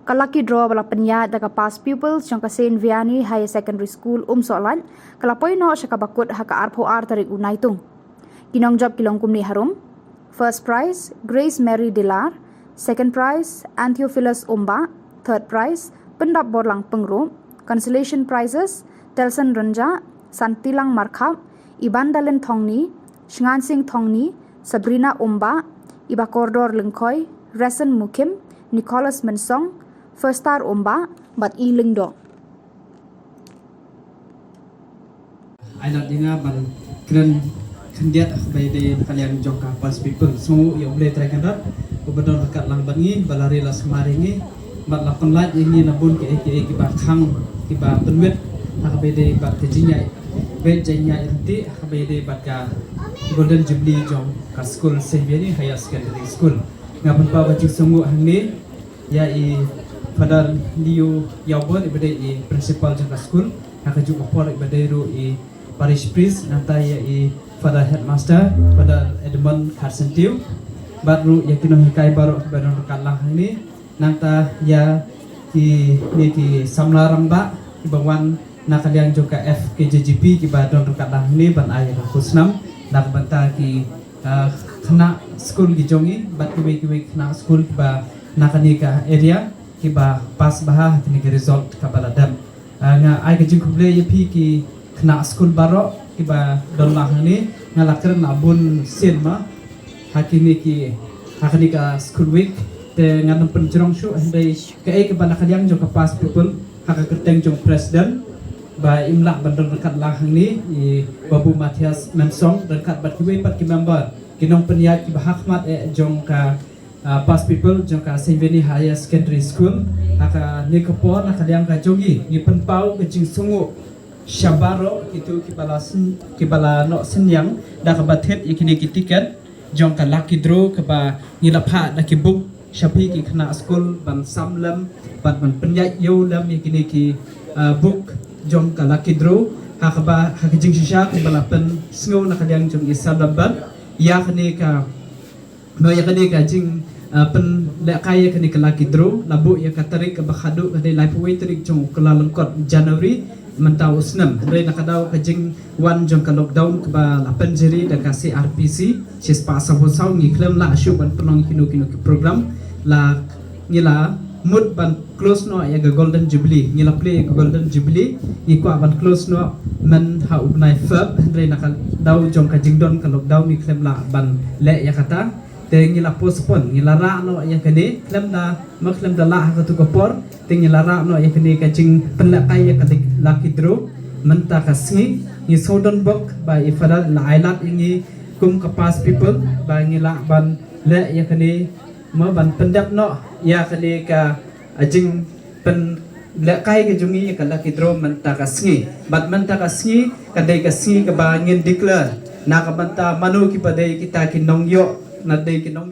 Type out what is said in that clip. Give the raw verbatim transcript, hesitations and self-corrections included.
Ka lucky draw ba la pynïaid da ka past pupils jong ka Saint Vianney Higher Secondary School Umsohlait ka la poi noh sha kaba kut ha ka arphew ar tarik u Naitung. Ki nongjop ki long kumne harum: first prize, Grace Mary Dilar; second prize, Antheophilus Umbah; third prize, Pyndapborlang Pyngrope; consolation prizes, Telson Rynjah, Santilang Markhap, Ibandalin Thongni, Shngansing Thongni, Sabrina Umbah, Ibakordor Lyngkhoi, Resen Mukhim, Nicholas Mynsong, Festar Umbah bad I Lyngdoh. Ai lad ïa nga ban kren khyndiat ha kaba ïadei ka liang jong ka past pupil. Sngewnguh ïa U Blei Trai Kynrad uba don ryngkat lang bad ngi, ba la ri la sumar ïa ngi bad la pynlait ïa ngi na bun kiei kiei kiba khang, kiba pynwit ha kaba ïadei bad ka jingïaid, bad jingïaid ryntih ha kaba ïadei bad ka Golden Jubilee jong ka skul Saint Vianney Higher Secondary School. Nga pynpaw ka jingsngewnguh hangne ïa i Father Leo Ïawbor iba dei i principal jong ka skul, ha kajuh ka por iba dei ruh i parish priest, nangta ïa i Father Headmaster, Father Edmund Kharsyntiew, bad ruh ïa ki nonghikai baroh kiba don ryngkat lang hangne, nangta ïa kine ki samla rangbah kiba wan na ka liang jong ka F K J G P kiba don ryngkat lang hangne ban ai ïa ka khusnam na ka bynta ki, ah, khynnah skul ki jong ngi bad kiwei kiwei ki khynnah skul kiba na kane ka area kiba pass bha ha kane ka result kaba la dep. Ah, nga ai ka jingkhublei ïa phi ki khynnah skul baroh kiba don lang hangne. Nga la kren la bun sien ma ha kine ki, ha kane ka School Week, te ngan ym pynjrong shuh, hynrei kaei kaba na ka liang jong ka past pupil, ha ka kyrteng jong president ba im lah ban don ryngkat lang hangne, i Babu Matthias Mynsong ryngkat bad kiwei pat ki member, ki nongpynïaid kiba ha khmat eh jong ka, ah, past pupil jong ka Saint Vianney Higher Secondary School. Ha kane ka por, na ka liang ka jong ngi, ngi pynpaw ka jingsngewnguh sha baroh kito kiba la syn-, kiba la noh synñiang da kaba thied ïa kine ki tiket jong ka lucky draw kaba ngi la phah da ki buk sha phi ki khynnah skul ban sam lem bad ban pynïaid ïew lem ïa kine ki, ah, buk jong ka lucky draw. Ha kaba, ha ka jingshisha kaba la pynsngew na ka liang jong i Sir Lambert ïa kane ka, no, ïa kane ka jing, ah, pynlehkai ïa kane ka lucky draw, la buh ïa ka tarik kaba khadduh ka dei laiphew wei tarik jong u Kyllalyngkot January mynta u snem. Hynrei na ka daw ka jingwan jong ka lockdown kaba la pynjri da ka C R P C shispah saphew saw, ngi khlem lah shuh ban pynlong kino kino ki program, la ngi la mut ban close noh ïa ka Golden Jubilee. Ngi la plie ïa ka Golden Jubilee, ngi kwah ban close noh myn ha u bnai Feb, hynrei na ka daw jong ka jingdon ka lockdown ngi khlem lah ban leh ïa kata. Te ngi la postpone, ngi la rah noh ïa kane, khlem da, ma khlem da lah ha katu ka por, te ngi la rah noh ïa kane ka jingpynlehkai ïa ka lucky draw mynta ka sngi. Ngi sngewdon bok ba i Father la ai lad ïa ngi kum ka past pupil ba ngi lah ban leh ïa kane, ma ban pyndep noh ïa kane ka, ah, jingpynlehkai ka jong ngi ïa ka lucky draw mynta ka sngi. Bad mynta ka sngi ka dei ka sngi kaba ngin declare na ka bynta mano kiba dei kita ki nongïoh, na dei ki nong